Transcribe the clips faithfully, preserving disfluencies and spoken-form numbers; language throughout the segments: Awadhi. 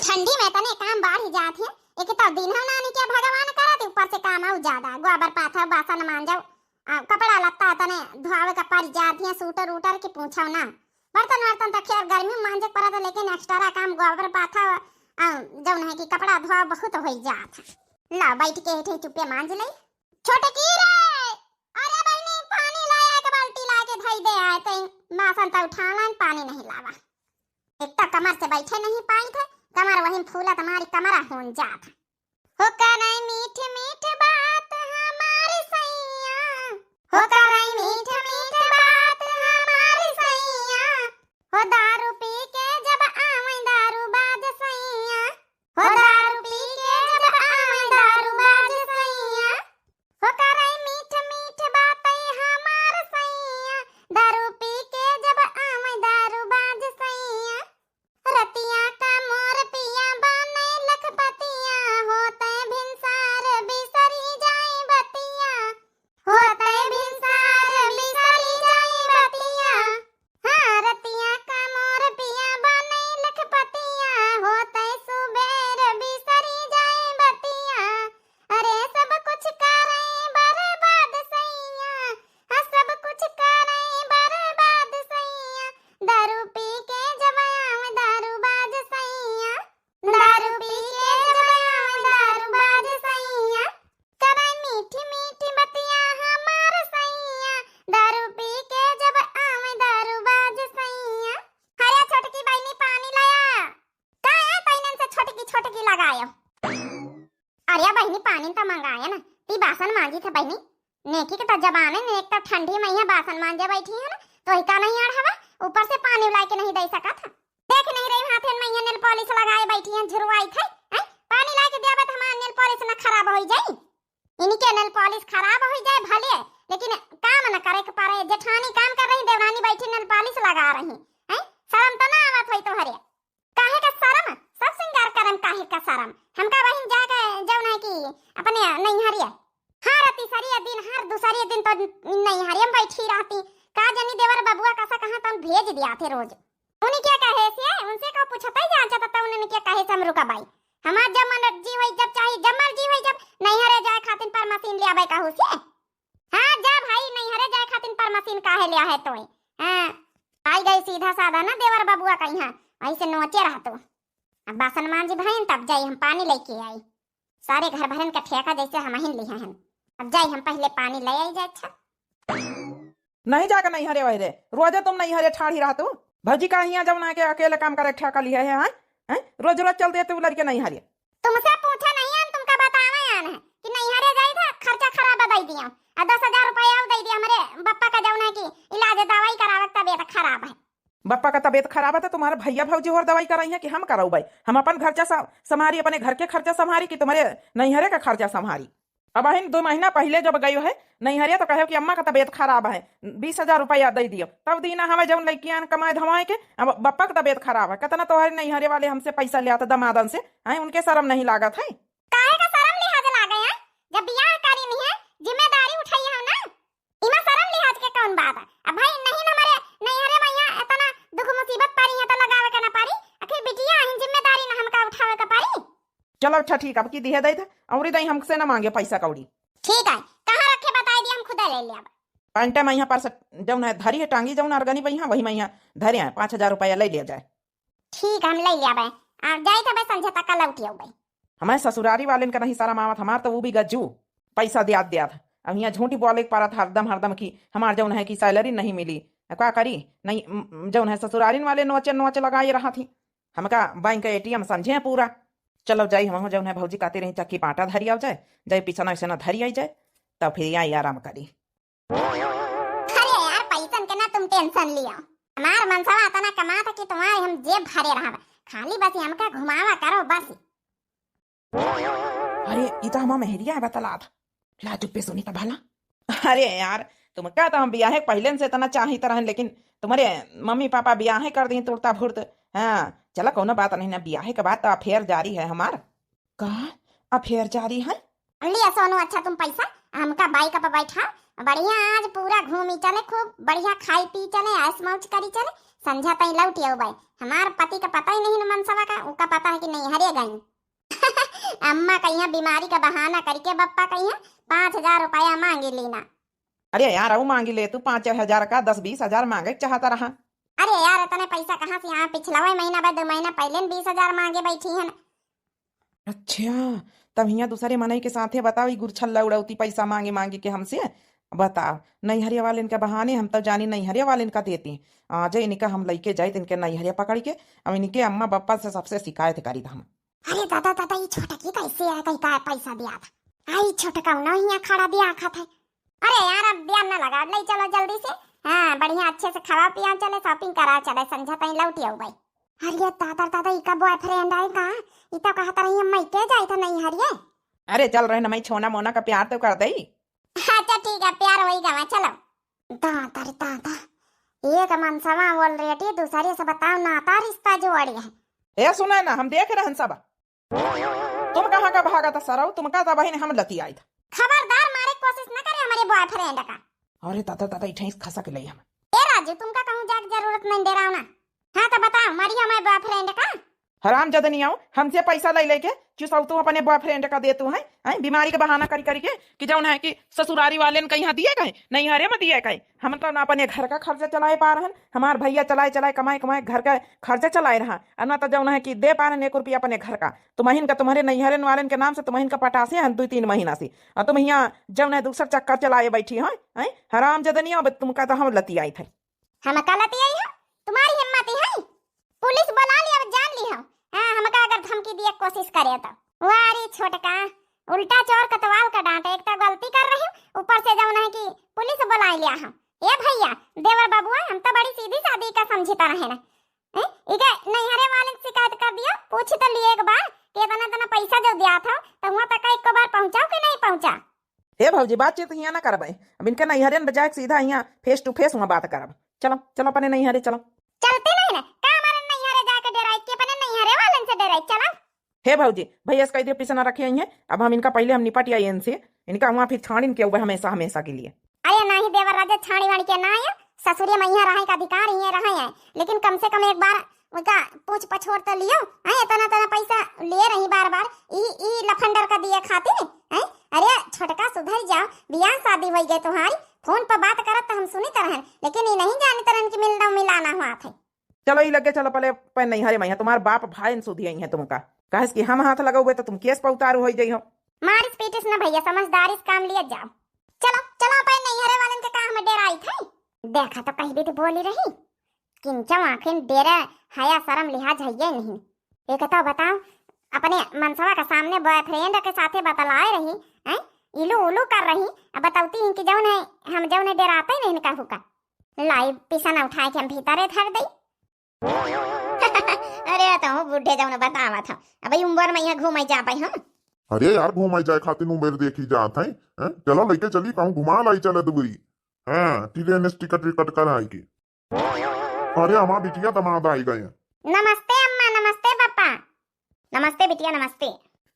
ठंडी में तने काम बढ़ जात है, एक तो दिन हम नानी के भगवान करत, ऊपर से काम आउ ज्यादा, गोबर पाथा, बासन मांजो, आ, कपड़ा लत्ता तने धोआवे का पड़ जात है, सूटर उटर के पूछो ना। बर्तन वर्तन तो खैर गर्मी में मांजे के पड़त है, लेकिन एक्स्ट्रा काम गोबर पाथा, आ, जौन है कि कपड़ा धोआ बहुत हो जात है। ला बैठ के हेठे चुप्पे मांज ले। छोटकी रे, अरे बहिनी, पानी लाया, एक बाल्टी ला के धई दे आए, तई बासन तो उठा लान, पानी नहीं लावा। एक तो कमर से बैठे नहीं पाई थे, कमर वहीं फूलत हमारी कमरा होन जात। हो करई मीठ मीठ बात हमार सैया, हो करई मीठ मीठ बात हमार सैया, हो दारू पी के जब आवे दारू बाज सैया, हो दारू पी के जब आवे दारू बाज सैया, हो करई मीठ मीठ बातई हमार सैया, दारू पी के जब आवे दारू बाज सैया। रतिया का मोर पिया बने लखपतिया, होते भिनसार बिसरी जाई बतिया, होते भिनसार बिसरी जाई बतिया। हाँ, रतिया का मोर पिया बने लखपतिया, होते सुबेर बिसरी जाई बतिया। अरे सब कुछ करे बर्बाद सैया, हाँ, सब कुछ करे बर्बाद सैया। दारू पी के जब आवे दारू बाज सैया, दारू पी के जब आवे दारू बाज सैया। करे मीठी मीठी बतिया हमार सैया, दारू पी के जब आवे दारू बाज सैया। अरे छोटकी बहिनी, पानी लाया। का है तैनन से छोटकी छोटकी लगायो? अरे बहिनी, पानी तो मंगाया ना, ती बासन मांजी थे बहिनी। नेकी के तो जबाने ने, एक तो ठंडी में यहाँ बासन मांजे बैठी है ना, तो ही का नहीं अड़हवा, ऊपर से पानी उलाए के नहीं दे सकत है। देख नहीं रही हाथे में यहाँ नेल पॉलिश लगाए बैठी है, झुरवाई थे, हैं? पानी लाए के देबे तो हमार नेल पॉलिश ना खराब हो जाई। इनके नेल पॉलिश खराब हो जाए भले, लेकिन काम न करे के पड़े। जेठानी काम कर रही, देवरानी बैठी नेल पॉलिश लगा रही, हैं? शर्म तो ना आवत होई तोहरे? काहे का शर्म? सब सिंगार करम, काहे का शर्म? हमका बहिन जाके जौन है कि अपने नैहरिया। हाँ, रति सरिया दिन, हर दूसरे दिन तो नैहरिया में बैठी रहती। का जानी देवर बबुआ कसा कहाँ तो भेज दिया थे रोज। उनके कहे से, उनसे का पूछता ही जान चाहता था, उनके कहे से हम रुका बाई। हमार जब मन जी होई, जब चाही, जब मर्जी होई, जब नैहरे जाए खातिर पर मशीन ले आवे कहू से। हाँ, जा भाई, नैहरे जाए खातिर पर मशीन काहे ले आहे तोय? हाँ, आई गई सीधा साधा ना देवर बबुआ का यहाँ, वहीं से नोचे रह तू। अब बासन मांजी भइन, तब जाई हम पानी लेके आई। सारे घर भरन का ठेका जैसे हम ही लिहे हन। अब जाई हम पहले पानी ले आई जाए। अच्छा। नहीं जाके नैहरे वहरे, रोजे तुम नैहरे ठाढ़ी रह तू। भौजी का हियाँ जौन आके अकेले काम करे ठेका लिहे है, हाँ? हैं? रोज रोज चल देते उ लड़के नैहरे। तुमसे पूछे नहीं है, तुमका बतावे आन है कि नैहरे जाई था, खर्चा खराब दे दिया, आ दस हजार रुपया और दे दिया हमरे बप्पा का जौन है कि इलाज दवाई करावे, तबीयत खराब है। बप्पा का तबीयत खराब है तो तुम्हारे भैया भौजी और दवाई कराई है कि हम कराऊ भाई? हम अपन खर्चा सा-, संभारी, अपने घर के खर्चा संभारी कि तुम्हारे नैहरे का खर्चा संभारी? अब अहिन दो महीना पहले जब गयो है नैहरे तो कहे कि अम्मा का तबीयत खराब है, बीस हजार रुपया दे दियो, तब दीना हमें जौन लड़कियां कमाए धमाए के। अब बप्पा का तबीयत खराब है, कितना तोहरे नैहरे वाले हमसे पैसा ले आते दमादन से, हैं, उनके शर्म नहीं लागत है? काहे का शर्म लिहाज लागे है? जब बियाह करी नहीं है, जिम्मेदारी उठाई है ना, इमा शर्म लिहाज के कौन बात है? अब भाई नहीं न हमारे नैहरे में यहाँ इतना दुख मुसीबत पारी है तो लगावे के ना पारी, आखिर बिटिया अहिन जिम्मेदारी ना हमका उठावे के पारी। चलो अच्छा ठीक, अब की दिहे दे दे, और दई हमसे ना मांगे पैसा कौड़ी। ठीक है, कहाँ रखे बताई दिया, हम खुदे ले ले अब। पैंटे में यहाँ पर से जौन है धरी है टांगी जौन अरगनी पे यहाँ, वही में यहाँ धरे हैं, पाँच हजार रुपया ले लिया जाए। ठीक है, हम ले लिया बे। आ, जाई तो बे संझा तक का लौट आऊ बे। हमारे ससुरारी वाले का नहीं शर्म आवत, हमार तो वो भी गज्जू पैसा दियात दियात। अब यहाँ झूठी बोले के परत हरदम हरदम की हमार जौन है कि सैलरी नहीं मिली। अब का करी? नहीं, म, जौन है ससुरारिन वाले नोचे नोचे लगाए रहा थी। हमका बैंक का एटीएम समझे हैं पूरा। चलो जाई हम जौन है भौजी कहते रही चक्की पाटा धरी आव जाए, जाई पिछना ऐसे ना धरी आई जाए, तब फिर यहाँ आराम करी। अरे यार, पैसन के ना तुम टेंशन लियो। हमार मनसवा इतना कमात कि तुम्हारे हम जेब भरे रहब। खाली बस हमका घुमावा करो बस। अरे, ई तो हमार मेहरिया है बतलात। ला चुप्पे सुनी तो भला। अरे यार, तुमका तो हम बियाहे के पहिले से इतना चाहित रहन, लेकिन तुम्हारे मम्मी पापा बियाहे कर दी तुरता फुर्त। हाँ, चला कौनो बात नहीं ना, बियाहे के बाद तो अफेयर जारी है हमार। का अफेयर जारी है? लिया सोनू, अच्छा तुम पैसा, हमका बाइक पर बैठा, बढ़िया आज पूरा घूमी चले, खूब बढ़िया खाई पी चले, ऐश मौज करी चले, संझा तई लौट आउबे। हमार पति का पता ही नहीं न मनसवा का, उका पता है कि नैहरे गई। अम्मा कहिया बीमारी का बहाना करके बप्पा कहिया पाँच हजार रुपया मांगी लीना। अरे यार, अउ मांगी ले तू पाँच हजार का, दस बीस हजार मांगे के चाहत रहा। अरे यार, इतने पैसा कहाँ से? यहाँ पिछला वही महीना बा, दो महीना पहले न बीस हजार मांगे बैठी है न। अच्छा, तब हियाँ दूसरे मनई के साथे बताओ, ई गुरछल्ला उड़ौती पैसा मांगे मांगे के हमसे। बताओ, नैहरिया वाले इनके बहाने हम तो जानी नैहरिया वाले इनका देती। आज इनका हम लइके जाइत इनके नैहरिया पकड़ के, अब इनके अम्मा बप्पा से सबसे शिकायत करी हम। अरे दादा, दादा, ई छोटकी कैसे है, कहीं का पैसा दिया था? आई छोटका ना हियाँ खड़ा दिया आखा था। अरे यार, अब दिया ना लगा, ले चलो जल्दी से। हाँ, बढ़िया अच्छे से खावा पिया चले, shopping करा चले, संझा तई लौट आउबे। अरे दादा, दादा, इका boyfriend आई का? ई तो कहत रही हम मइके जाई था नैहरिये। अरे चल रहे न, मैं छोना मोना का प्यार तो कर दई। अच्छा ठीक है, प्यार होई गवा, चलो। दादा रे दादा, एक मनसवा already दूसरे से बताओ नाता रिश्ता जोड़ी है। ए सुना ना, हम देख रहन सब। तुम कहाँ का भागा था सरऊ, तुमका तो बहिन हम लती आई था। खबरदार मारे कोशिश न करे हमारे boyfriend का। अरे दादा दादा, इठे खसक ले हम। ए राजू, तुमका कहूँ जाके जरूरत नहीं डेरावना। हाँ तो बताओ, मरिया मैं boyfriend का? हराम जदनी आओ, हमसे पैसा ले लेके चुसौतू अपने boyfriend का देतू है, हैं? बीमारी का बहाना करी करी के कि जौन है कि ससुरारी वाले ने कहीं दिए गए, नैहरे में दिए गए। हम तो ना अपने घर का खर्चा चलाए पा रहन, हमार भैया चलाए चलाए कमाए कमाए घर का खर्चा चलाए रहा, और ना तो जौन है कि दे पा रहन एक रुपया अपने घर का। तुम्हिन का तुम्हारे नैहरन वालन के नाम से तुम्हिन का पटासे हन दो तीन महीना से, और तुम हियाँ जौन है दूसर चक्कर चलाए बैठी हो, हैं? हराम जदनी आओ, तुमका तो हम लती आई थे। हम का लती आई हो? तुम्हारी हिम्मत ही है? पुलिस बुला लिया, अब जान ली हो। हाँ, हमका अगर धमकी दिए कोशिश करे तो। वारी छोटका, उल्टा चोर कतवाल का डांटे, एक तो गलती कर रही हूँ, ऊपर से जौन है कि पुलिस बुला लिया हो। ए भैया, देवर बबुआ, हम तो बड़ी सीधी सादी का समझी तरह है ना। हैं? इके नैहरे वाले से शिकायत कर दियो, पूछ तो लिए एक बार कि इतना इतना पैसा जो दिया था, तो हुआँ तक एक बार पहुँचाओ कि नहीं पहुँचा? हे भौजी, बातचीत हियाँ ना करबे, अब इनके नैहरे में जाए के सीधा हियाँ face to face हुआँ बात करब। चलो, चलो अपने नैहरे चलो। चलते नहीं ना, का हमारे नैहरे जाके डेराई कि अपने नैहरे वालन से डेराई, चलो। हे भौजी, भैया से कह दियो पीछे ना रखिए हैं, अब हम इनका पहले हम निपट आइए इनसे, इनका हुआँ फिर छाड़िन के हुए हमेशा हमेशा के लिए। अरे नाही देवर राजा, छाड़ी वाड़ी के ना आया, ससुरे में यहाँ रहे का अधिकार ही रहे है, लेकिन कम से कम एक बार उनका पूछ पछोड़ तो लियो। हैं, इतना इतना पैसा लिए रही बार बार, ई ई लफंडर का दिए खातिर। हैं? अरे छोटका सुधर जाओ, बियाह शादी होई गए तुम्हारी, फोन पर बात करत तो हम सुनित रहन, लेकिन ई नहीं जानित रहन कि मिलना मिलाना हुआ थे। चलो ई लगे, चलो पहले पहले नैहरे में, तुम्हार बाप भाई सुधी आई है तुमका, काहे कि हम हाथ लगौबे तो तुम केस पर उतारू हो जाई हो। मारिस पीटिस ना भैया, समझदारी से काम लिया जाओ। चलो चलो, पहले नैहरे वालन के का हम डेराई थे। देखा तो कहीं भी तो बोली रही, किंचो आखिन डेरा हया शरम लिहाज है ये नहीं। एक तो बताओ, अपने मनसवा के सामने boyfriend के साथे बतलाए रही, हैं? इलू उलू कर रही, अब बतौती हैं कि जौन है, हम जौन है डेराते ही नहीं कहू का। लाई पिसना उठाए के हम भीतरे धर दई। अरे तो बूढ़े जौन बतावत हम, अब ई उम्र में यहाँ घूमे जाबे हम। अरे यार, घूमे जाए खातिर उम्र देखी जात है, हैं? चलो लेके चली कहूँ घुमा लाई चले दुबरी। हाँ, ट्रेन से टिकट विकट कराई के। अरे, हमार बिटिया दमाद आई गए। नमस्ते अम्मा, नमस्ते पापा। नमस्ते बिटिया, नमस्ते।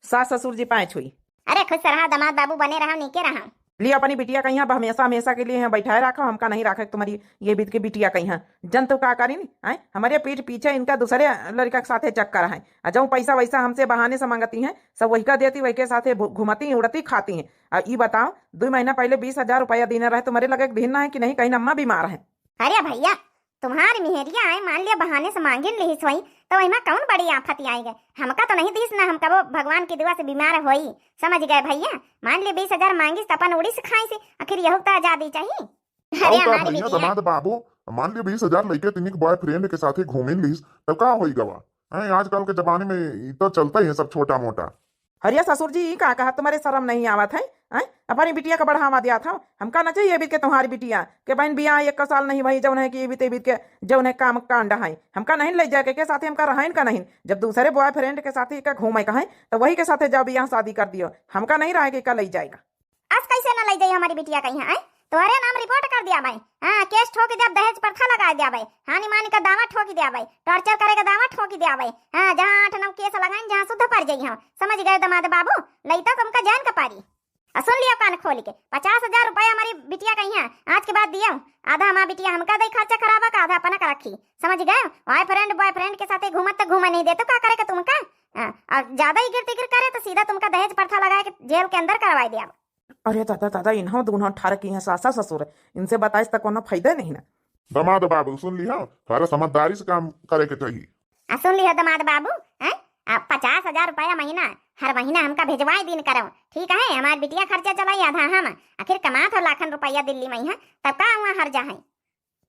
सास ससुर जी पाँय छुई। अरे, खुश रहा दमाद बाबू, बने रहा, नीके रहा। लिए अपनी बिटिया कहिया, अब हमेशा, हमेशा के लिए यहाँ बैठाए रखा, हमका नहीं रखे तुम्हारी ये बीत के बिटिया कहिया। जन तो का करी नी, आय? हमारे पीठ पीछे इनका दूसरे लड़का के साथे चक्कर है। आ जौन पैसा वैसा हमसे बहाने से मांगती हैं, सब वही का देती, वही के साथे भु-, घूमती, उड़ती, खाती हैं। आ ई बताओ, दो महीना पहले बीस हजार रुपया देने रहे, तुम्हारे लगे दिन ना है कि नहीं, कहीं अम्मा बीमार है? अरे भैया, तुम्हारी मेहरिया आए, मान लिया बहाने से मांगिन लिहिस होई, तो वही में कौन बड़ी आफत आई गए? हमका तो नहीं दीस ना, हम कबो भगवान की दुआ से बीमार होई, समझ गए भैया? मान लिया बीस हजार मांगिस तो अपन उड़ीस खाइस, आखिर यहू तो आजादी चाहिए। अरे और का हमारी भैया, बिटिया। दमाद बाबू, मान लिया बीस हजार लेके तिनिक boyfriend के साथे घूमिन लिहिस, तब का होई गवा? हैं, आजकल के जमाने में ई तो चलता ही है सब छोटा मोटा। अरे ससुर जी, ई का कहा, तुम्हारे शर्म नहीं आवत है? हैं? अपनी बिटिया का बढ़ावा दिया था, हमका ना चाहिए बीत के तुम्हारी बिटिया के बहन बियाह एक साल नहीं भाई, जौन है कि बीते बीत के जौन है काम कांड है, हमका नहीं ले जाके के साथे हमका रहन का नहीं। जब दूसरे boyfriend के साथे का घूमे का है, तो वही के साथे जाओ बियाह शादी कर दियो, हमका नहीं रहे के का ले जाएगा। अस कैसे न लई जाई हमारी बिटिया कहिया, आय? तोहरे नाम रिपोर्ट कर दिया भाई। हाँ, केस ठोक दिया, दहेज प्रथा लगा दिया भाई। हानि मानि का दावा ठोक दिया भाई। टॉर्चर करे का दावा ठोक दिया भाई। हाँ, जहाँ आठ नौ केस लगाइन, जहाँ शुद्ध पड़ जाई हम। समझ गए दमाद बाबू, लई तो तुमका जान का पारी। अ सुन लियो कान खोल के, पचास हजार रुपया हमारी बिटिया का इहाँ आज के बाद दियो। आधा हमार बिटिया हमका दई खर्चा करावा का, आधा अपना का रखी, समझ गए? Boyfriend, boyfriend के साथे घूमत त घूमे नहीं देतो, का करे के तुमका? हाँ, और ज्यादा इगिर तिगिर करे तो सीधा तुमका दहेज प्रथा लगाए के जेल के अंदर करवाई दिया। अरे दादा, दादा, इन्हों दूनों ठरकी हैं, सासा ससुर, इनसे बताइस त कोनो फायदा नहीं ना। दमाद बाबू, सुन लिहा, थोड़ा समझदारी से काम करे के चाहिए। आ सुन लिहा दमाद बाबू, हैं? आ पचास हजार रुपया महीना, हर महीना हमका भेजवाए दिन करो, ठीक है? हमार बिटिया खर्चा चलाई, आधा हम, आखिर कमात हो लाखन रुपया दिल्ली में, हैं? तब का हुआ हर जा है?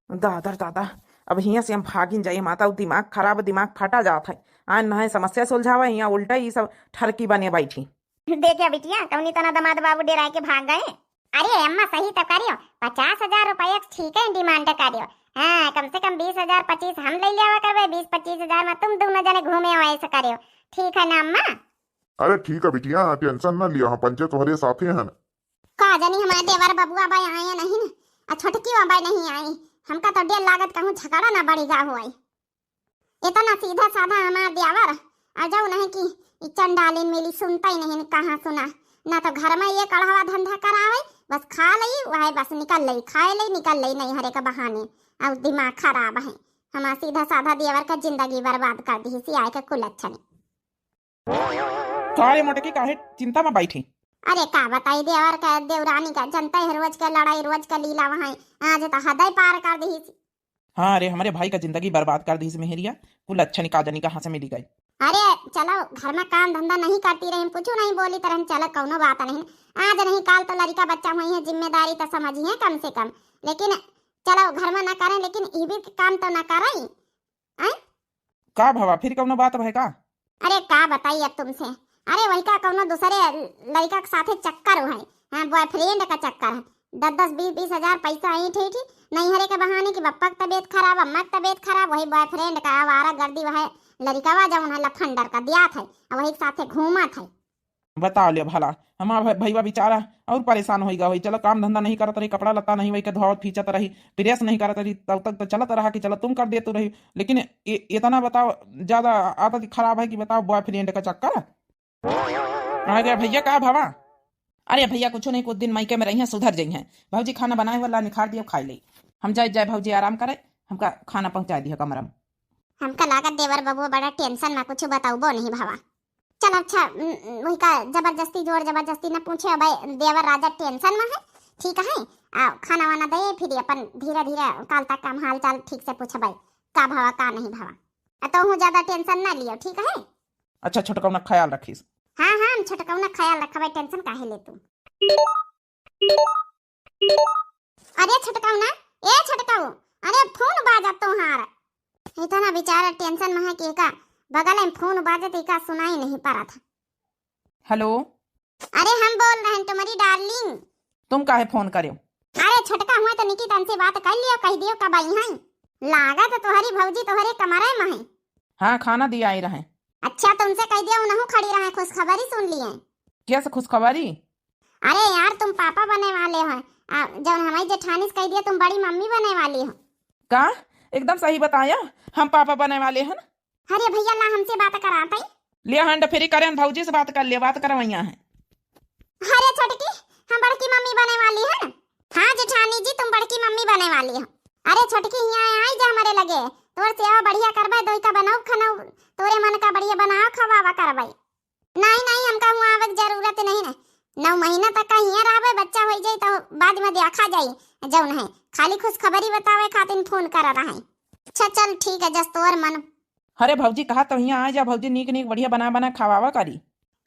दादर दादा, अब हियाँ से हम भागिन जाई माता, उ दिमाग खराब, दिमाग फटा जात है। आन नहाए समस्या सुलझावा, हियाँ उल्टा ई सब ठरकी बने बैठी। देखिया बिटिया, कौनी तना दमाद बाबू डेराए के भाग गए। अरे अम्मा, सही तो करियो, पचास हजार रुपया ठीक है demand करियो। हाँ, कम से कम बीस हजार पच्चीस हम ले लियावा करबे, बीस पच्चीस हजार में तुम दोनों जने घूमे आओ, ऐसा करियो, ठीक है ना अम्मा? अरे ठीक है बिटिया, tension ना लिया, हम पंचे तोहरे साथे हैं। का जानी हमारे देवर बबुआ बाई आए नहीं न, आ छोटकी बाई नहीं आई। हमका तो डर लागत कहूँ झगड़ा ना बढ़ी गा होई। इतना सीधा साधा हमार देवर, आ जाऊ नहीं कि ई चंडालिन मिली, सुनता ही नहीं, कहाँ सुना। ना तो घर में ये कढ़वा धंधा करावे, बस खा लई, वह बस निकल लई, खाए लई, निकल लई नैहरे के बहाने। और दिमाग खराब है, हमार सीधा साधा देवर का जिंदगी बर्बाद कर दी सी आए के कुलच्छनी। का रे मोटकी, काहे चिंता में बैठी? अरे का बताई देवर का, देवरानी का, जनता है रोज का लड़ाई, रोज का लीला वहाँ। आज तो हदय पार कर दी। हाँ रे, हमरे भाई का जिंदगी बर्बाद कर दी मेहरिया। कुलच्छनी का जानी कहाँ से मिली गई। अरे चलो, घर में काम धंधा नहीं करती रही, कुछ नहीं बोली तरह, चलो कौनो बात नहीं। आज नहीं काल तो लड़का बच्चा हुई है, जिम्मेदारी तो समझी है कम से कम, लेकिन चलो घर में ना करें, लेकिन ई भी काम तो ना करें। आय? का भवा, फिर कौनो बात भय का? अरे का बताई अब तुमसे, अरे वही का कौनो दूसरे लड़का के साथे चक्कर है। हाँ, boyfriend का चक्कर है। दस दस बीस बीस हजार पैसा ऐंठ ऐंठ नैहरे के बहाने कि बप्पा के तबीयत खराब, अम्मा के तबीयत खराब, वही boyfriend का आवारा गर्दी, वह लड़कवा जौन है लफंडर का दियात है, और वही के साथे घूमत है। बताओ ले भला, हमार भ-, भईवा बेचारा और परेशान होई गा होई। चलो काम धंधा नहीं करत रही, कपड़ा लत्ता नहीं वही के धोवत फींचत रही, press नहीं करत रही, तब तक तो चलत रहा कि चलो तुम कर देतू रही, लेकिन इ-, इतना बताओ, ज्यादा आदत खराब है कि बताओ boyfriend का चक्कर। आ गया भैया, का भवा? अरे भैया कुछ नहीं, कुछ दिन मायके में रही हैं, सुधर जाई हैं। भौजी खाना बनाए वाला निखार दियो, खाई ले। हम जाए जाए भौजी आराम करे, हमका खाना पहुँचा दिया कमरा में। हमका लागत देवर बबुआ बड़ा tension में, कुछ बताउबो नहीं भवा। चल अच्छा, उम, उम, वही का जबरदस्ती, जोर जबरदस्ती न पूछे, अब देवर राजा tension में है, ठीक है? आ, खाना वाना दे, फिर अपन धीरे धीरे काल तक हम हाल चाल ठीक से पूछबे, का भवा का नहीं भवा। आ, तो हूँ ज्यादा tension ना लियो, ठीक है? अच्छा, छोटकौना ख्याल रखिस। हाँ हाँ, हम छोटकौना ख्याल रखबे, tension काहे ले तू। अरे छोटकाऊ ना, ए छोटकाऊ, अरे फोन बाजत तोहार। इतना बेचारा tension में है कि एका बगल में फोन बाजत, एका सुनाई नहीं परत। हेलो। अरे हम बोल रहे हैं तुम्हारी darling। तुम काहे फोन करेव? अरे छोटका हुआ तो निकी तन से बात कर लियो, कह दियो कब आई हैं। लागत तुम्हारी भौजी तुम्हारे कमरे में है। हाँ, खाना दिया आई रहे। अच्छा, तुमसे कह दिया उनहु खड़ी रहे, खुशखबरी सुन लिए। कैसे खुशखबरी? अरे यार, तुम पापा बने वाले हो। आ, जौन हमारी जेठानी से कह दिया, तुम बड़ी मम्मी बने वाली हो। का? एकदम सही बताया, हम पापा बने वाले हैं। अरे भैया, ला हमसे बात कराते। लिया hand free करें, भौजी से बात कर लिया, बात करवैया है। अरे छोटकी, हम बड़की मम्मी बने वाली है। हाँ जेठानी जी, तुम बड़की मम्मी बने वाली हो। अरे छोटकी, यहाँ आई जा हमारे लगे, तोर सेवा बढ़िया करबे, दोई का बनाऊ खाना, तोरे मन का बढ़िया बनाओ, खवावा करबे। नहीं नहीं, हमका हुआ आवे के जरूरत नहीं है। नौ महीना तक का हियाँ रहबे, बच्चा हो जाई तो बाद में देखा जाई। जौन है खाली खुशखबरी बतावे खातिर फोन कर रहा है। अच्छा चल ठीक है, जस तोर मन। अरे भौजी, कहा तो हियाँ आ जा भौजी, नीक नीक बढ़िया बना बना खवावा करी।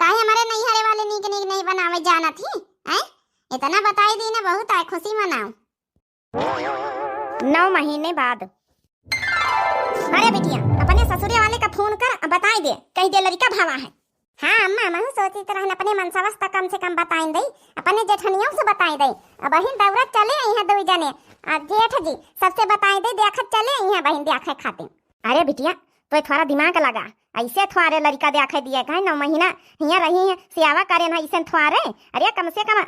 काहे हमारे नैहरे वाले नीक नीक नहीं बनावे जानत ही? हैं? इतना बताई दी ना, बहुत आए, खुशी मनाओ। नौ महीने बाद। अरे बिटिया, अपने ससुरे वाले का फोन कर, बताई दे, कह दे लड़का भवा है। हाँ अम्मा, महू सोचित रहन अपने मनसवस तक कम से कम बताइन दई, अपने जेठनियों से बताई दई। अब बहिन दौड़त चले आई हैं दुई जने, आ जेठ जी सबसे बताई दई, देखत चले आई हैं बहिन देखे खातिर। अरे बिटिया, तो थोड़ा दिमाग लगा, ऐसे थोड़े लड़का देखे दिए, कहे नौ महीना हियाँ रही हैं, सेवा करे ना, ऐसे थोड़े। अरे कम से कम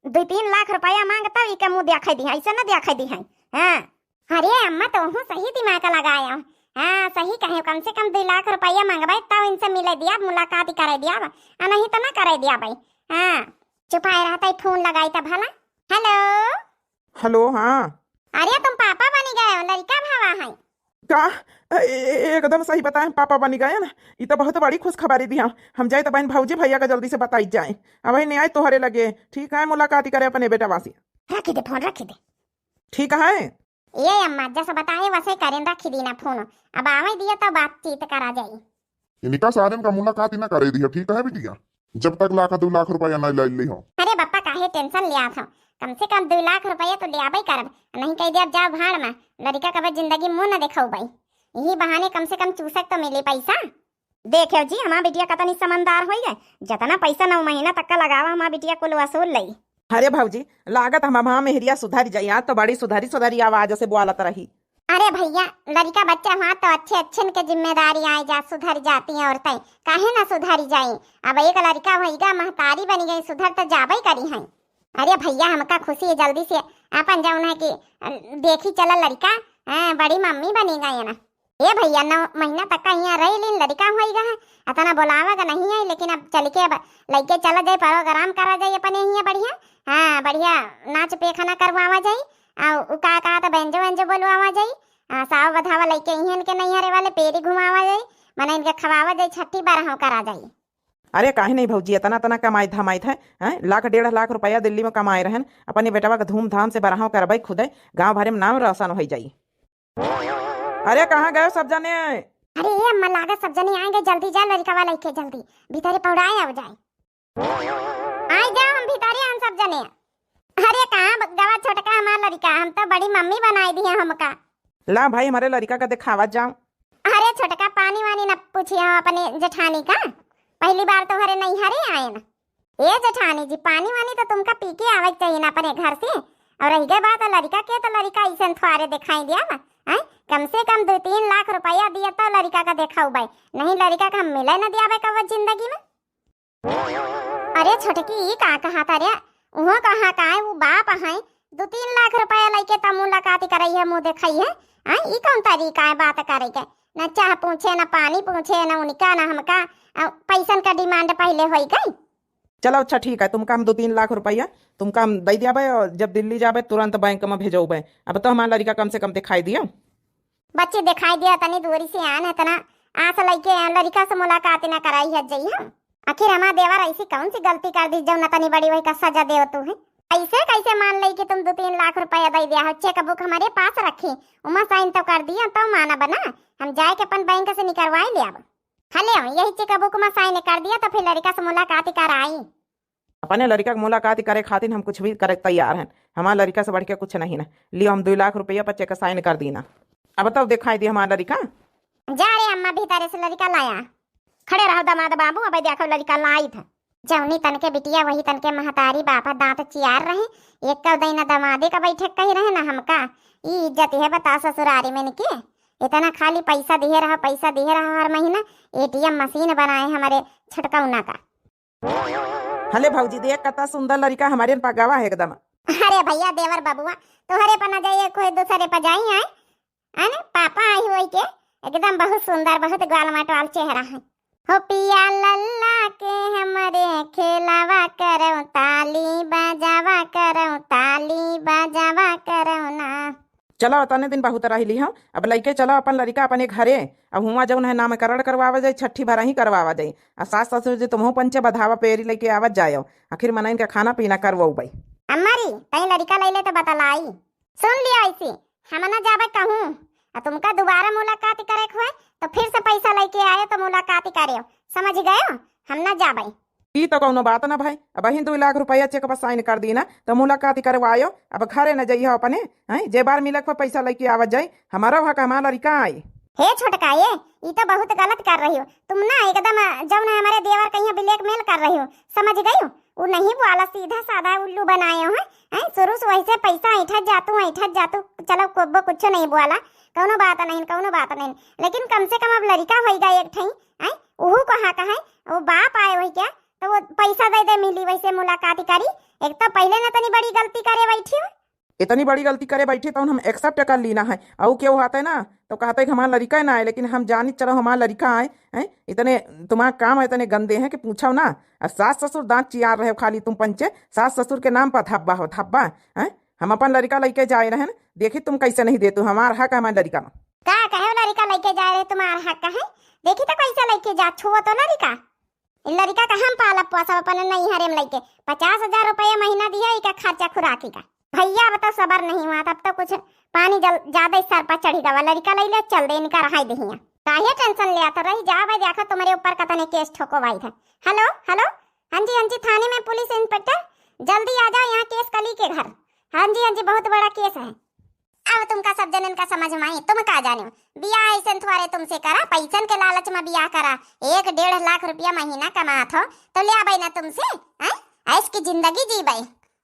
दुई तीन लाख रुपया मांगता, इके मुँह देखे दी हैं, ऐसे ना देखे दी हैं। हाँ। अरे अम्मा, तोहू सही दिमाग लगाया। हाँ, सही कहे, कम से कम दुई लाख रुपया मांगबे, तब इनसे मिले दिया, मुलाकात ही करे दिया, आ नहीं तो ना करे दिया भाई। हाँ। चुपाए रहता है, फोन लगाई त भला। हेलो। हेलो, हाँ। अरे तुम पापा बनी गए हो, लड़का भवा है। का? ए-, ए-, एकदम सही बताए, हम पापा बनी गए ना। ई तो बहुत बड़ी खुशखबरी दिहा। हम जाए तो बहन भौजी भैया का जल्दी से बताई जाए। अब नहीं आए तोहरे लगे। ठीक है, मुलाकात ही करे अपने बेटवा से। रखी दे फोन, रखी दे। ठीक है। ए अम्मा, जस बताए वसे करें, रखी दीना फोन। अब आवे दिया तो बातचीत करा जाई। इनका सारेन का मुलाकात ही ना करे दिया, ठीक है बिटिया? जब तक लाख दो लाख रुपया ना ले ली हो। अरे बप्पा, काहे टेंशन लिया था? कम से कम दो लाख रुपया तो ले आबे करब, नहीं कह दिया जाओ भाड़ में, लड़का कबे जिंदगी मुंह न देखौबे। यही बहाने कम से कम चूसक तो मिली पैसा। देखो जी, हमार बिटिया कतनी समझदार होई गए, जतना पैसा नौ महीना तक का लगावा, हमार बिटिया कुल वसूल लई। अरे भौजी, लागत हम हमार मेहरिया सुधर जाई, आज तो बड़ी सुधरी सुधरी आवाज से बोलत रही। अरे भैया, लड़का बच्चा हुआ तो अच्छे अच्छे के जिम्मेदारी आए जा, सुधर जाती हैं औरतें, काहे ना सुधरी जाई? अब एक लड़का होइगा, महतारी बनी गई, सुधर तो जाबे करी हैं। अरे भैया, हमका खुशी है, जल्दी से अपन जौन है कि, अ, देखी चला लड़का, हाँ, बड़ी मम्मी बनी गई है ना। ए भैया, नौ महीना तक का यहाँ रह लीन, लड़का होइगा है, अतना बोलावा का नहीं है, लेकिन अब चल के अब लइके चला जाए, प्रोग्राम करा जाए अपने यहाँ बढ़िया, हाँ, बढ़िया नाच पेखाना करवावा जाए, आ उ का कहा था, बैंजो वैंजो बोलवावा जाए, आ, साव बधावा लइके इहन के नैहरे वाले पेरी घुमावा जाई, मने इनके खवावा जाई, छठी बारह करा जाई। अरे काहे नहीं भौजी, इतना इतना कमाई धमाई है, हैं? लाख डेढ़ लाख रुपया दिल्ली में कमाए रहन, अपने बेटवा के धूमधाम से बरहाव करबै खुदे, गांव भरे में नाम रोशन हो जाई। अरे कहाँ गए सब जने? अरे ए अम्मा, लागत सब जने आए गए, जल्दी जा लड़का वाला के जल्दी भीतरे पौड़ाए आओ जाए। आई जाओ, हम भीतरे हम सब जने। अरे कहाँ ब-, गवा छोटका हमार लड़का, हम तो बड़ी मम्मी बनाई दी है हमका। ला भाई, हमारे लड़का का दिखावा जाओ। अरे छोटका, पानी वानी न पूछिए हम अपने जेठानी का, पहली बार तोहरे नैहरे आए न। ए जेठानी जी, पानी वानी तो तुमका पी के आवे के चाहिए ना अपने घर से। और रह गए बात लड़का के, तो लड़का ऐसे थोड़े दिखाई दिया बा, हैं? कम से कम दो तीन लाख रुपया दिया तो लड़का का देखौबे, नहीं लड़का का हम मिले न दियाबे कब जिंदगी में। अरे छोटकी, ई का कहा था रे? उहो कहा का है, वो बाप है, दो तीन लाख रुपया लइके त मुलाकात करई है, मुँह देखई है। आ, ई कौन तरीका है बात करे के? न चाह पूछे, न पानी पूछे, न उनका, न हमका, अ, पैसन का डिमांड पहले होई गई। चलो अच्छा ठीक है, तुमका हम दो तीन लाख रुपया तुमका हम दे दियाबे और जब दिल्ली जाबे तुरंत बैंक में भेजोबे। अब तो हमारा लड़का कम से कम दिखाई दियो। बच्ची दिखाई दिया तनी दूरी से आन, इतना आस लइके लड़का से मुलाकात न कराई है जई हम। आखिर हमार देवर ऐसी कौन सी गलती कर दी जौन तनी बड़ी वही का सजा देव तू है? ऐसे कैसे मान लई कि तुम दो तीन लाख रुपया दे दिया हो? चेकबुक हमारे पास रखी, उमा साइन तो कर दिया, तो माना बना, हम जाए के अपन बैंक से निकलवाई ले अब। हले यही चेकबुक में साइन कर दिया तो फिर लड़का से मुलाकात ही कराई। अपने लड़का के मुलाकात करे खातिर हम कुछ भी करे तैयार हैं। हमार लड़का से बढ़ के कुछ नहीं ना। लियो, हम दो लाख रुपया पर चेक साइन कर दीना। अब तो दिखाई दी हमार लड़का। जा रे अम्मा, भीतर से लड़का लाया। खड़े रहो दामाद बाबू, अब देखो लड़का लाई था। जौनी तन के बिटिया वही तन के महतारी बापा दांत चियार रहे। एक दिन दमादे का बैठक कही रहे ना हमका, ई इज्जत है बता ससुरारी में इनके। इतना खाली पैसा दिए रहा, पैसा दिए रहा हर महीना। एटीएम मशीन बनाए हमारे छटकौना का। हले भौजी देख कता सुंदर लड़का हमारे पगावा है एकदम। अरे भैया देवर बबुआ, तोहरे पर न जाइए कोई दूसरे पर जाई आए। अने पापा आई हुई के एकदम बहुत सुंदर, बहुत ग्वाल मटवाल चेहरा है। हो पिया लल्ला के हमरे खेलावा करौ, ताली बजावा करौ, ताली बजावा करौ ना। चलो, तने दिन बहुत रह ली हम, अब लइके चलो अपन लड़का अपने घरे। अब हुआं जौन है नामकरण करवावा जाई, छठी भरही करवावा जाई। आ सास ससुर जी तुमहू पंचे बधावा पेरी लइके आवत जायो, आखिर मनइन के खाना पीना करवउबई। अम्मा री, तई लड़का लइले तो बतलाई। सुन लियो ऐसी, हम ना जाबे कहूँ, आ तुमका दोबारा मुलाकात करे के होए तो फिर से पैसा लइके आयो तो मुलाकात करे, समझ गयो? हम ना जाबे। ई तो कौनो बात ना भाई, अब ही दो लाख रुपया चेक पर साइन कर दी ना, तो मुलाकात करवायो, अब घरे न जइहो अपने, हैं? जे बार मिलक पर पैसा लइके आवत जाई, हमारा वहाँ का हमारा लड़का आई। हे छोटका, ये, ई तो बहुत गलत कर रही हो तुम ना, एकदम, अ, जौन है हमारे देवर कहीं ब्लैकमेल कर रही हो, समझ गई हो? उ नहीं बोला, सीधा साधा उल्लू बनाए हो, हैं? शुरू से वैसे पैसा ऐठत जातू, ऐठत जातू, चलो कोब्बो कुछ नहीं बोला, कौनो बात नहीं, कौनो बात नहीं, लेकिन कम से कम अब लड़का होइगा एक ठई, हैं? उहू कहाँ का है, वो बाप आए वही क्या, तो वो पैसा दे दे मिली, वैसे मुलाकात करी। एक तो पहले ना तनी बड़ी गलती करे बैठी हो। इतनी बड़ी गलती करे बैठे तो हम एक्सेप्ट कर लीना है। और क्यों होता है ना, तो कहते हैं कि हमारा लड़का ना आए, लेकिन हम जानी चलो हमारा लड़का आए हैं। इतने तुम्हारा काम है, इतने गंदे हैं कि पूछो ना। और सास ससुर दांत चियार रहे हो खाली तुम पंचे, सास ससुर के नाम पर धब्बा हो धब्बा। हैं, हम अपन लड़का लेके जाए रहन, देखी तुम कैसे नहीं देतू, हमार हक है हमारे लड़का में। का कहे लड़का लेके जाए रहे, तुम्हार हक है? देखी तो कैसे लेके जा, छुओ तो लड़का। इ लड़का का हम पालब पोसब अपने नैहरे में लेके। पचास हजार रुपया महीना दिया, इका खर्चा खुराकी का। भैया अब तो सबर नहीं हुआ, तब तो कुछ पानी जल ज्यादा ही सर पर चढ़ी गवा। लड़का ले ले चल दे, इनका रहाई दहिया। काहे टेंशन ले आता रही, जा भाई, देखो तुम्हारे ऊपर कतने केस ठोको भाई था। हेलो, हेलो। हाँ जी, हाँ जी, थाने में पुलिस इंस्पेक्टर, जल्दी आ जाओ यहाँ केस कली के घर। हाँ जी, हाँ जी, बहुत बड़ा केस है। अब तुमका सब जनन का समझ में आई, तुम का जाने हो? बियाह ऐसे थोड़े तुमसे करा, पैसन के लालच में बियाह करा। एक डेढ़ लाख रुपया महीना कमात हो, तो ले आबे ना तुमसे, हैं? ऐश की जिंदगी जीबे।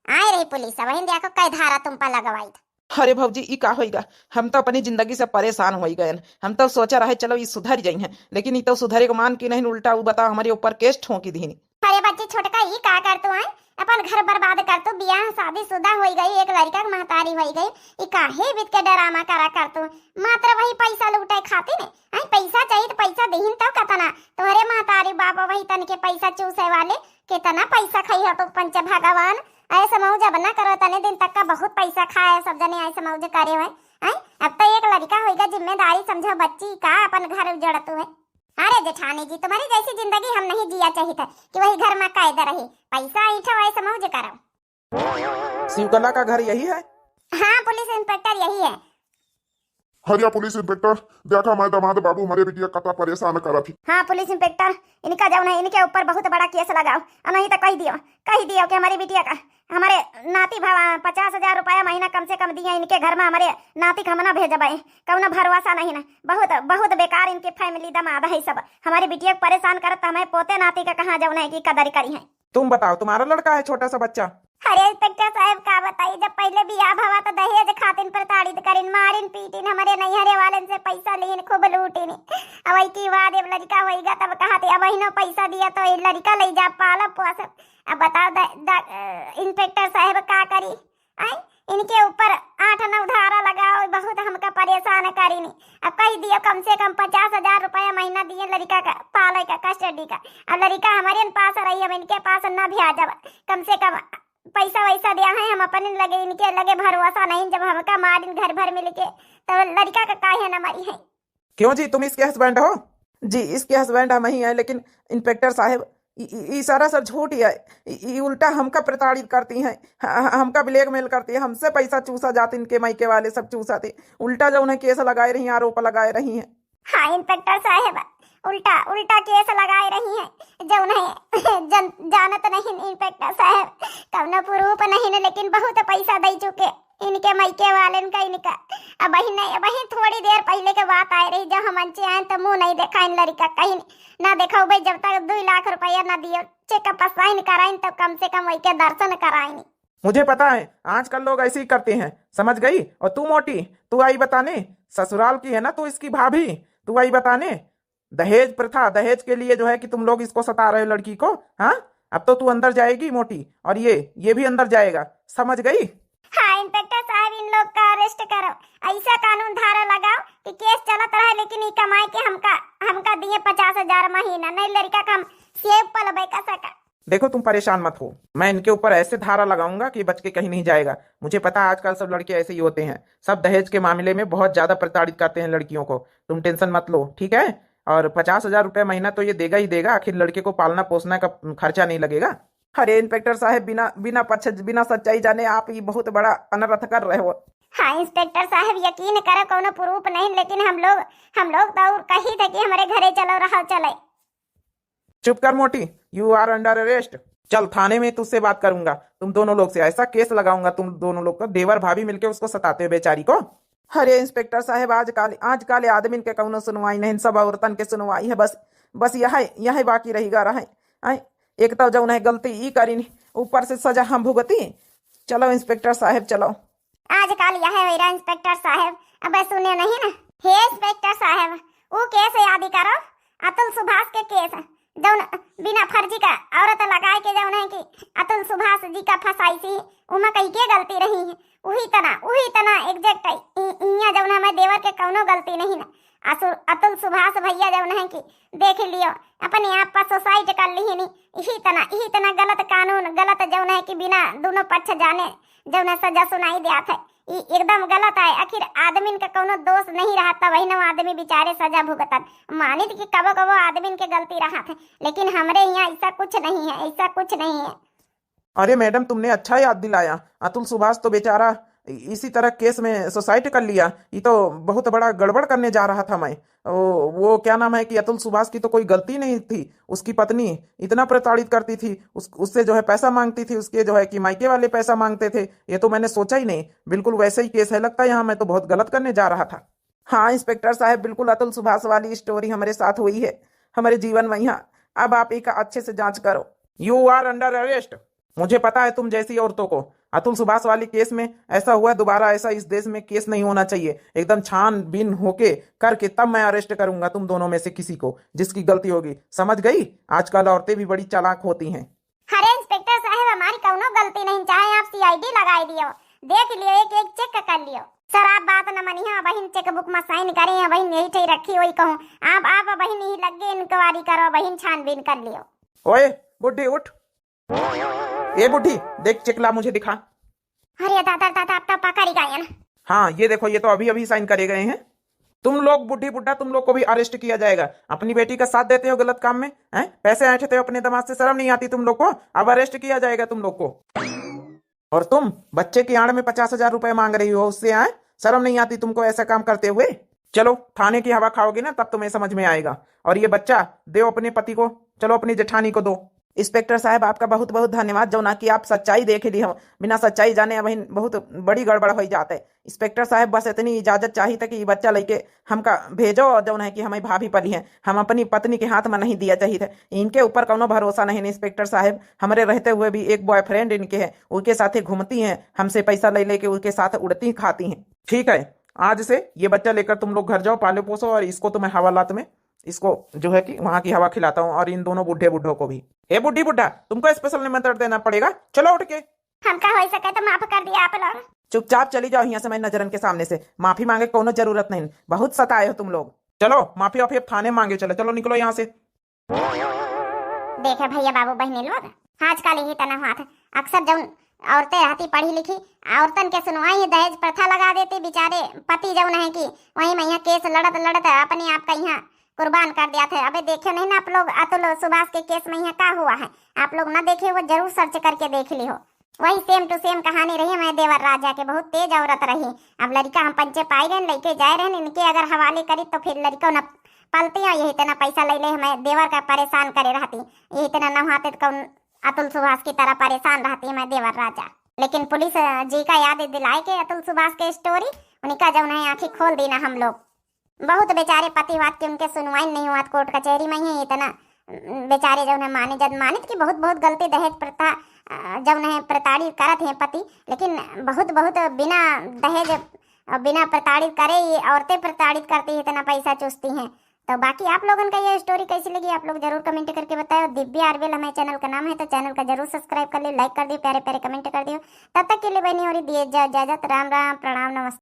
आए रही पुलिस, वहीं देखो कै धारा तुम पर लगवाई था। अरे भौजी, ई का होइगा? हम तो अपनी जिंदगी से परेशान होई गयन। हम तो सोचा रहे चलो ई सुधर जाई हैं, लेकिन ई तो सुधरे को मान की नहीं, उल्टा उ बताओ हमारे ऊपर केस ठोंकी दीनी। अरे बच्ची छोटका, ई का कर तू आए? अपन घर बर्बाद कर तू, बियाह शादी शुदा होई गई, एक लड़का के महतारी होई गई, ई काहे बीत के डरामा करा कर तू? मात्र वही पैसा लूटे खातिर ने, आई पैसा चाहिए तो पैसा देहिन तो कतना? तोहरे महतारी बाबा वही तन के पैसा चूसे वाले, कितना पैसा खाई हो तू पंच भगवान। ऐसे मौज अब ना करो, तने दिन तक का बहुत पैसा खाए सब जने, ऐसे मौज करे हुए। आई अब तो एक लड़का होई गया, जिम्मेदारी समझो बच्ची का, अपन घर उजड़त हुए। अरे जेठानी जी, तुम्हारी जैसी जिंदगी हम नहीं जिया चाहित है कि वही घर में कैद रही। पैसा ऐठो, ऐसे मौज करो। शिवकला का घर यही है? हाँ पुलिस इंस्पेक्टर, यही है। हरिया पुलिस इंस्पेक्टर, देखा मैं दामाद बाबू हमारे बिटिया कता परेशान करत ही। हाँ पुलिस इंस्पेक्टर, इनका जौन है, इनके ऊपर बहुत बड़ा केस लगाओ, और नहीं तो कह दियो, कह दियो कि हमारी बिटिया का, हमारे नाती भवा पचास हजार रुपया महीना कम से कम दिए, इनके घर में हमारे नाती का हम ना भेजबे, कौनो भरोसा नहीं ना। बहुत, बहुत बेकार इनके फैमिली दमाद है सब। हमारी बिटिया को परेशान करत, हमें पोते नाती का कहाँ जौन है कि कदर करी है। तुम बताओ, तुम्हारा लड़का है छोटा सा बच्चा? अरे इंस्पेक्टर साहब का बताई, जब पहले बियाह भवा तो दहेज खातिन प्रताड़ित करिन, मारिन पीटिन, हमारे नैहरे वालन से पैसा लीन, खूब लूटिन। अब वही की बाद अब लड़का होइगा तब कहा थे अब इनो पैसा दिया तो ये लड़का ले जा पालब पोसब। अब बताओ द, द, अ, इंस्पेक्टर साहब का करी? आई इनके ऊपर आठ नौ धारा लगाओ, बहुत हमका परेशान करिनी। अब कह दियो कम से कम पचास हजार रुपया महीना दिए लड़का का पाले का, कस्टडी का। अब लड़का हमारे पास रही, हम इनके पास ना भी आ जाब। कम से कम पैसा वैसा दिया है, हम अपने लगे, इनके लगे भरोसा नहीं। जब हमका मारिन घर भर मिलके, तो लड़का का काहे ना मरी है? क्यों जी, तुम इसके हस्बैंड हो? जी, इसके हस्बैंड हम ही हैं, लेकिन इंस्पेक्टर साहब, ई, ई, ई सरासर झूठ ही है। ई, ई उल्टा हमका प्रताड़ित करती हैं, ह-, ह-, हमका ब्लैकमेल करती है, हमसे पैसा चूसा जाते, इनके मायके वाले सब चूसा थे। उल्टा जो उन्हें केस लगाए रही हैं, आरोप लगाए रही हैं। हाँ इंस्पेक्टर साहब, उल्टा, उल्टा केस लगाए रही हैं, जो उन्हें जन, जानत नहीं इंस्पेक्टर साहब, कौनो प्रूफ नहीं न, लेकिन बहुत पैसा दे चुके। इनके मायके वालन का इनका। अब वही नहीं, अब वही थोड़ी देर पहले के बात आए रही, जब हम अंचे आए तो मुंह नहीं देखा इन लड़का कहीं ना देखा भाई, जब तक दो लाख रुपया ना दियो, चेकअप साइन कराइन, तब कम से कम वही के दर्शन कराइन। मुझे पता है, आजकल लोग ऐसे ही करते हैं, समझ गई? और तू मोटी, तू आई बताने, ससुराल की है ना तू इसकी भाभी, तू आई बताने, दहेज प्रथा, दहेज के लिए जो है कि तुम लोग इसको सता रहे हो लड़की को, हाँ? अब तो तू अंदर जाएगी मोटी, और ये, ये भी अंदर जाएगा, समझ गई? हाँ इंस्पेक्टर साहब, इन लोग का अरेस्ट करो, ऐसा कानून धारा लगाओ कि केस चलत रहे, लेकिन ई कमाई के हमका, हमका दिए पचास हजार महीना, नहीं लड़का का हम सेव पलबे का सका। देखो, तुम परेशान मत हो, मैं इनके ऊपर ऐसे धारा लगाऊंगा कि बच के कहीं नहीं जाएगा। मुझे पता है आजकल सब लड़के ऐसे ही होते हैं, सब दहेज के मामले में बहुत ज्यादा प्रताड़ित करते हैं लड़कियों को। तुम टेंशन मत लो, ठीक है? और पचास हजार रुपये महीना तो ये देगा ही देगा, आखिर लड़के को पालना पोसना का खर्चा नहीं लगेगा। अरे इंस्पेक्टर साहब, बिना, बिना पछ-, बिना सच्चाई जाने आप ये बहुत बड़ा अनर्थ कर रहे हो। हाँ इंस्पेक्टर साहब, यकीन करो कौनो प्रूफ नहीं, लेकिन हम लोग, हम लोग तो और कही थे कि हमारे घरे चलो, रहो चले। चुप कर मोटी, you are under arrest। चल थाने में तुझसे बात करूंगा, तुम दोनों लोग से ऐसा केस लगाऊंगा, तुम दोनों लोग का। देवर भाभी मिलके उसको सताते हो बेचारी को। अरे इंस्पेक्टर साहब, आजकल, आजकल आदमी के कौनो सुनवाई नहीं, सब औरतन के सुनवाई है बस, बस यह, यह बाकी रही गा रहे। आए, एक तो जौन है गलती ई करीन, ऊपर से सजा हम भुगती। चलो इंस्पेक्टर साहब, चलो। आजकल यह होइरा इंस्पेक्टर साहब, अब सुने नहीं ना। हे इंस्पेक्टर साहब, ऊ केस याद करो, अतुल सुभाष के केस। जौन बिना फर्जी का औरत लगाए के जौन है कि अतुल सुभाष जी का फंसाइसी, उमा कई के गलती रही है। उही तना, उही तना exact है। इ-, इहाँ जौन हमारे देवर के कौनो गलती नहीं ना। असु-, अतुल सुभाष भैया जौन है कि देख लियो, अपने आप पर suicide कर लिहिन। इही तना, इही तना गलत कानून, गलत जौन है कि बिना दोनों पक्ष जाने जौन है सजा सुनाई दियात है। ई एकदम गलत है। आखिर आदमिन का कौनो दोष नहीं रहत, तबहिन आदमी बेचारे सजा भुगतन। मानित कि कबो कबो आदमिन के गलती रहत है, लेकिन हमरे यहाँ ऐसा कुछ नहीं है, ऐसा कुछ नहीं है। अरे मैडम, तुमने अच्छा याद दिलाया। अतुल सुभाष तो बेचारा इ-, इसी तरह केस में suicide कर लिया। ये तो बहुत बड़ा गड़बड़ करने जा रहा था मैं। वो, वो क्या नाम है कि अतुल सुभाष की तो कोई गलती नहीं थी। उसकी पत्नी इतना प्रताड़ित करती थी, उस, उससे जो है पैसा मांगती थी, उसके जो है कि मायके वाले पैसा मांगते थे। ये तो मैंने सोचा ही नहीं। बिल्कुल वैसे ही केस है लगता है यहाँ, मैं तो बहुत गलत करने जा रहा था। हाँ इंस्पेक्टर साहब, बिल्कुल अतुल सुभाष वाली story हमारे साथ हुई है, हमारे जीवन में यहाँ। अब आप एक अच्छे से जांच करो। You are under arrest। मुझे पता है तुम जैसी औरतों को। अतुल सुभाष वाली केस में ऐसा हुआ, दोबारा ऐसा इस देश में केस नहीं होना चाहिए। एकदम छानबीन होके करके तब मैं अरेस्ट करूंगा तुम दोनों में से किसी को, जिसकी गलती होगी। समझ गई? आजकल औरतें भी बड़ी चालाक होती हैं। अरे इंस्पेक्टर साहब, हमारी कौनो गलती नहीं, चाहे आप सीआईडी लगाई दियो, देख लियो, एक एक चेक कर लियो। सर, आप बात न मनिहा, बहिन चेकबुक में साइन करे हैं, बहिन यही ठे रखी हुई कहूँ। आप, आप बहिन यही लग गए इंक्वायरी करो, बहिन छानबीन कर लियो। ओए बुढ़ी उठ, ए बुढ़ी, देख चेक ला, मुझे दिखा। अरे दादा, दादा, आप तो पकड़ ही गए ना। हाँ, ये देखो, ये तो अभी अभी साइन करे गए हैं। तुम लोग बुढ़ी बुढ़ा, तुम लोग को भी अरेस्ट किया जाएगा। अपनी बेटी का साथ देते हो गलत काम में, हैं? पैसे ऐंठते हो अपने दामाद से, शर्म नहीं आती तुम लोग को? अब अरेस्ट किया जाएगा तुम लोग को। और तुम बच्चे की आड़ में पचास हजार रुपए मांग रही हो उससे, हैं? शर्म नहीं आती तुमको ऐसा काम करते हुए? चलो, थाने की हवा खाओगे ना, तब तुम्हें समझ में आएगा। और ये बच्चा दो अपने पति को, चलो अपनी जेठानी को दो। इंस्पेक्टर साहब, आपका बहुत बहुत धन्यवाद, जौना कि आप सच्चाई देख ली हो। बिना सच्चाई जाने अबहिन बहुत बड़ी गड़बड़ हो जात है। इंस्पेक्टर साहब, बस इतनी इजाजत चाहित है कि ये बच्चा लेके हमका भेजो, और जौन है कि हमें भाभी पली है, हम अपनी पत्नी के हाथ में नहीं दिया चाहित है। इनके ऊपर कौनो भरोसा नहीं इंस्पेक्टर साहब। हमरे रहते हुए भी एक बॉयफ्रेंड इनके है, उनके साथे घूमती हैं, हमसे पैसा ले लेके उनके साथ उड़ती खाती हैं। ठीक है, आज से ये बच्चा लेकर तुम लोग घर जाओ, पालो पोसो, और इसको तो मैं हवालात में, इसको जो है कि वहाँ की हवा खिलाता हूँ, और इन दोनों बूढ़े बूढ़ों को भी। हे बुढ़ी बुढ़ा, तुमको स्पेशल निमंत्रण देना पड़ेगा, चलो उठ के। हमका हो सके तो माफ कर दिया आप लोग। चुपचाप चली जाओ यहाँ से, मैं नजरन के सामने से। माफी मांगे कोनो जरूरत नहीं, बहुत सताए हो तुम लोग। चलो, माफी वाफी अब थाने मांगे चले, चलो निकलो यहाँ से। देखे भैया बाबू बहनी लोग, आजकल यही तना हुआ था। अक्सर जौन औरतें रहती पढ़ी लिखी, औरतन के सुनवाई ही दहेज प्रथा लगा देती, बेचारे पति जौन है कि वहीं में यहाँ केस लड़त लड़त अपने आप का यहाँ कुर्बान कर दिया था। अबे देखियो नहीं ना आप लोग अतुल सुभाष के केस में यहाँ का हुआ है, आप लोग ना देखे हो, जरूर सर्च करके देख ली हो। वही सेम टू सेम कहानी रही हमारे देवर राजा के, बहुत तेज औरत रही। अब लड़का हम पंचे पाई रहन, लेके जाए रहन, इनके अगर हवाले करी तो फिर लड़का न पलती, और यही इतना पैसा ले ले हमारे देवर का परेशान करे रहती, यही इतना नहाते तो कौन अतुल सुभाष की तरह परेशान रहती हमारे देवर राजा। लेकिन पुलिस जी का याद दिलाए के अतुल सुभाष के स्टोरी, उनका जौन है आँखी खोल दी ना हम लोग। बहुत बेचारे पति हुआत के उनके सुनवाई नहीं हुआत, कोर्ट कचहरी में ही इतना, उम, बेचारे जौन है माने जद मानित कि बहुत बहुत गलती दहेज प्रथा, अ, जौन है प्रताड़ित करत हैं पति, लेकिन बहुत बहुत बिना दहेज, अ, बिना प्रताड़ित करे ये औरतें प्रताड़ित करती हैं, इतना पैसा चूसती हैं। तो बाकी आप लोगन का ये स्टोरी कैसी लगी, आप लोग जरूर कमेंट करके बताओ। दिव्या आरबेल हमारे चैनल का नाम है, तो चैनल का जरूर सब्सक्राइब कर लियो, लाइक कर दियो, प्यारे प्यारे कमेंट कर दियो। तब तक के लिए बहनी हो रही दिए जा इजाजत, राम राम, प्रणाम, नमस्ते।